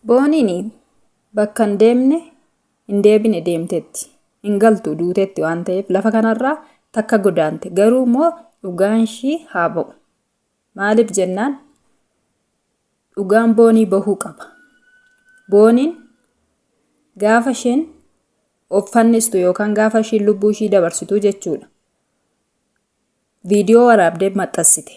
Booniin bakka hin deemne hin deebine deemteetti. Hin galtu duuteetti waan ta'eef lafa kanarraa takka godaante. Garuu immoo dhugaan ishii haa ba'u. Maaliif jennaan dhugaan Boonii bahuu qaba. Booniin gaafa isheen of fannistu yookaan gaafa ishiin lubbuu ishii dabarsitu jechuudha. Viidiyoo waraabdee maxxansite.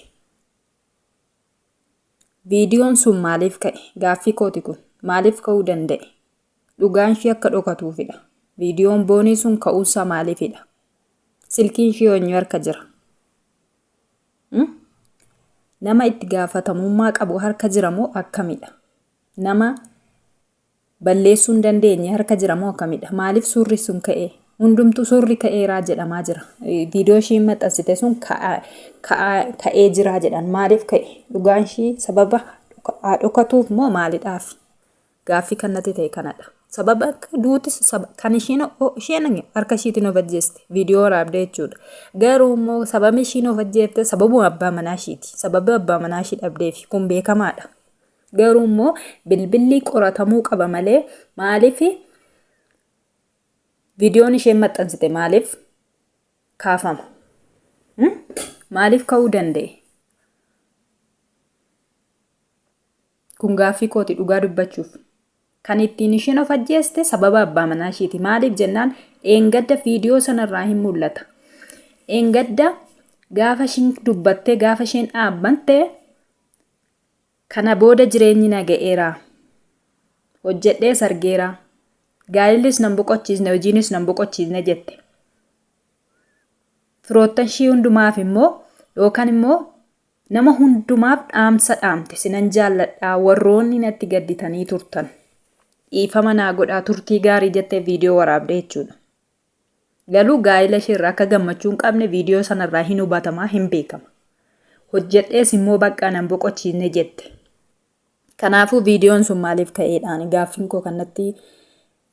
Viidiyoon sun maaliif ka'e? Gaaffii kooti kun. Maaliif ka'uu danda'e? Dhugaan ishii akka dhokatuufidha. Viidiyoon Boonii sun ka'uunsaa maaliifidha? Silkiin ishii eenyu harka jira? Nama itti gaafatamummaa qabu harka jira moo akkamidha? Nama balleessuu hin dandeenye harka jira moo akkamidha? Maaliif suurri sun ka'e? Hundumtuu suurri ka'eeraa jedhamaa jira. Viidiyoo ishiin maxxansite sun ka'ee jira jedhan. Maaliif ka'e? Dhugaan ishii sababa haa dhokatuuf moo maalidhaaf? Gaaffii kan natti ta'e kanadha. Sababa duutis kan ishiin isheen harka ishiitiin of ajjeeste viidiyoo waraabdee jechuudha. Garuu immoo sababni ishiin of ajjeefte sababuma abbaa manaa ishiiti. Sababa abbaa manaa ishii dhabdeefi kun beekamaadha. Garuu immoo bilbilli qoratamuu qaba malee maaliif viidiyoon isheen maxxansite maaliif kaafama? Maaliif ka'uu danda'e? Kun gaaffii kooti dhugaa dubbachuuf. Kan ittiin isheen of ajjeeste sababa abbaa manaa ishiiti. Maaliif jennaan dheengadda viidiyoo sanarraa hin mul'ata. Dheengadda gaafa ishiin dubbattee gaafa isheen dhaabbatte kana booda jireenyi na ga'eera. Hojjedhees argeera. Gaa'illis nan boqochiisne hojiinis nan boqochiisne jette. Firoottan ishii hundumaaf immoo yookaan immoo Nama hundumaaf dhaamsa dhaamte sinan jaalladha warroonni natti gadditanii turtan dhiifama naa godhaa turtii gaarii jettee viidiyoo waraabde jechuudha. Galuu gaa'ila isheerraa akka gammachuu hin qabne viidiyoo sanarraa hin hubatamaa hin beekama. Hojjedhees immoo baqqaa nan boqochiisne jette. Kanaafuu viidiyoon sun maaliif ka'eedhaan gaaffiin koo kan natti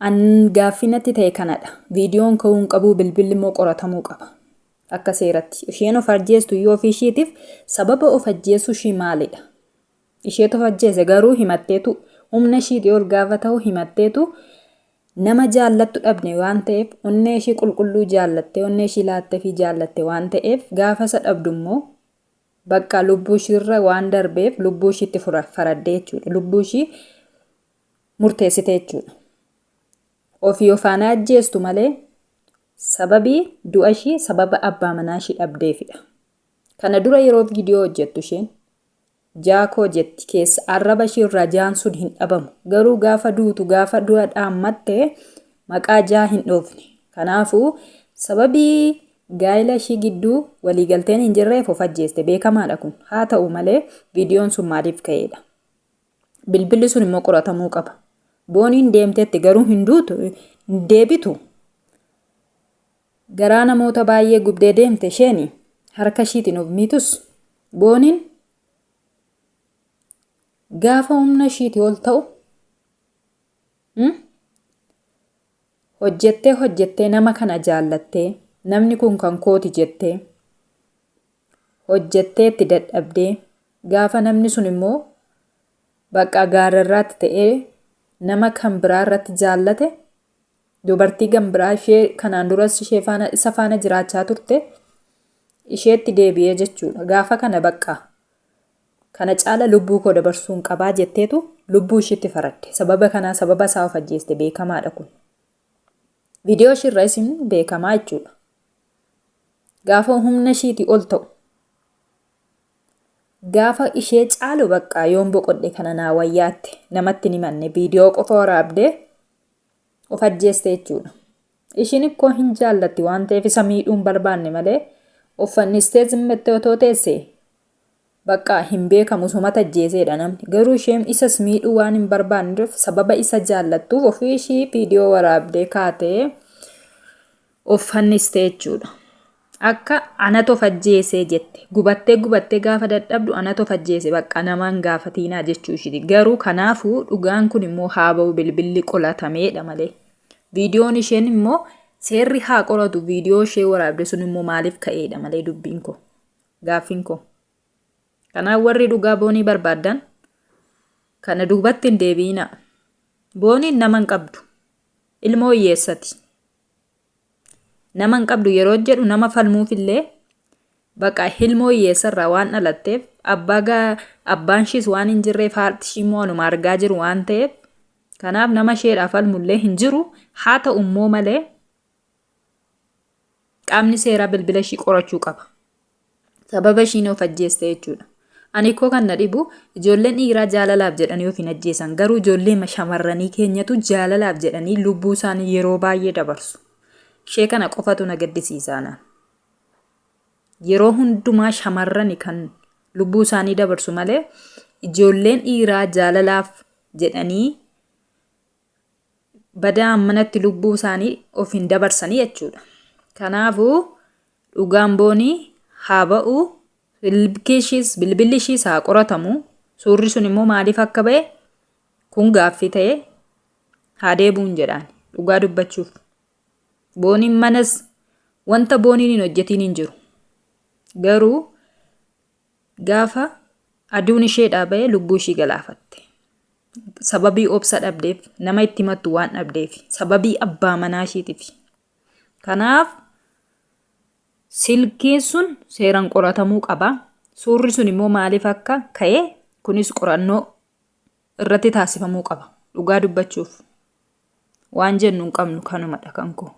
An gaaffii natti ta'e kanadha. Viidiyoon ka'uu hin qabuu bilbilli immoo qoratamuu qaba. Akka seeratti. Isheen of ajjeestu iyyuu ofii ishiitiif sababa of ajjeesuu ishii maalidha? Isheetu of ajjeese garuu himatteetu humna ishiitii ol gaafa ta'u himatteetu nama jaallattu dhabne waan ta'eef onnee ishii qulqulluu jaallattee onnee ishii laattefii jaallatte waan ta'eef gaafa isa dhabdu immoo bakka lubbuu ishiirra waan darbeef lubbuu ishiitti faraddee jechuudha. Lubbuu ishii murteessite jechuudha. Ofii of haa ajjeestu malee sababii du'a ishii sababa abbaa manaa ishii dhabdeefidha. Kana dura yeroo viidiyoo hojjettu isheen jaakoo jetti keessa arraba ishii irraa jaan sun hin dhabamu. Garuu gaafa duutu gaafa du'a dhaammatte maqaa jaa hin dhoofne. Kanaafuu sababii gaa'ela ishii gidduu waliigalteen hin jirreef of ajjeeste beekamaadha kun. Haa ta'u malee viidiyoon sun maaliif ka'eedha? Bilbilli sun immoo qoratamuu qaba. Booniin deemteetti garuu hin duutu, hin deebitu. Garaa namoota baay'ee gubdee deemte isheeni harka ishiitiin of miitus booniin gaafa humna ishiitii ol ta'u hojjettee hojjettee nama kana jaallattee namni kun kan kooti jettee hojjettee itti dadhabdee gaafa namni sun immoo bakka gaararraatti ta'ee nama kan biraa irratti jaallate dubartii kan biraa ishee kanaan duras ishee faana isa faana jiraachaa turte isheetti deebi'ee jechuudha. Gaafa kana bakka kana caala lubbuu koo dabarsuu hin qabaa jetteetu lubbuu ishiitti faradde. Sababa kanaa sababa isaa of ajjeeste beekamaadha kun. Viidiyoo ishiirra isin beekamaa jechuudha. Gaafa humna ishiitii ol ta'u. Gaafa ishee caalu baqqaa yoon boqodhe kana naa wayyaatte namatti hin himanne viidiyoo qofa waraabdee of ajjeeste jechuudha. Ishiin ikkoo hin jaallatti waan ta'eef isa miidhuu hin barbaanne malee of fannistee zimmattee otoo teesse Baqqaa hin beekamu isumatu ajjeeseedha namni. Garuu isheen isas miidhuu waan hin barbaanneef sababa isa jaallattuuf ofii ishii viidiyoo waraabdee kaatee of fanniste jechuudha. Akka anatu of ajjeesee jette. Gubattee gubattee gaafa dadhabdu anatu of ajjeese bakka namaan gaafatiinaa jechuu ishiiti. Garuu kanaafuu dhugaan kun immoo haa ba'u bilbilli qolatameedha malee. Viidiyoon isheen immoo seerri haa qoratu viidiyoo ishee waraabde sun immoo maaliif ka'eedha malee dubbiin koo. Gaaffiin koo. Kanaaf warri dhugaa boonii barbaaddan kana duubatti hin deebi'inaa. Booniin nama hin qabdu. Ilmoo hiyyeessati. Nama hin qabdu yeroo jedhu nama falmuuf illee baqa ilmoo hiyyeessarraa waan dhalatteef abbaa gaa abbaan ishiis waan hin jirreef haadhi ishii immoo anuma argaa jiru waan ta'eef kanaaf nama isheedhaa falmullee hin jiru haa ta'u immoo malee qaamni seeraa bilbila ishii qorachuu qaba. Sababa ishiin of ajjeeste jechuudha. Ani koo kan na dhibu ijoolleen dhiiraa jaalalaaf jedhanii of hin ajjeesan garuu ijoollee shamarranii keenyatu jaalalaaf jedhanii lubbuu isaanii yeroo baay'ee dabarsu. Ishee kana qofatu na gaddisiisa anaan. Yeroo hundumaa shamarrani kan lubbuu isaanii dabarsu malee ijoolleen dhiiraa jaalalaaf jedhanii badaa ammanatti lubbuu isaanii of hin dabarsanii jechuudha. Kanaafuu dhugaan Boonii haa ba'u, silkii ishiis bilbilli ishiis haa qoratamu. Suurri sun immoo maaliif akka ba'e kun gaaffii ta'e haa deebi'uun jedhaan dhugaa dubbachuuf. Booniin manas wanta Booniin hin hojjetiin hin jiru. Garuu gaafa aduun isheedhaa ba'e lubbuu ishii galaafatte. Sababii obsa dhabdeef nama itti himattu waan dhabdeef sababii abbaa manaa ishiitiif. Kanaaf silkiin sun seeraan qoratamuu qaba. Suurri sun immoo maaliif akka ka'e kunis qorannoo irratti taasifamuu qaba. Dhugaa dubbachuuf waan jennu hin qabnu kanumadha kan koo.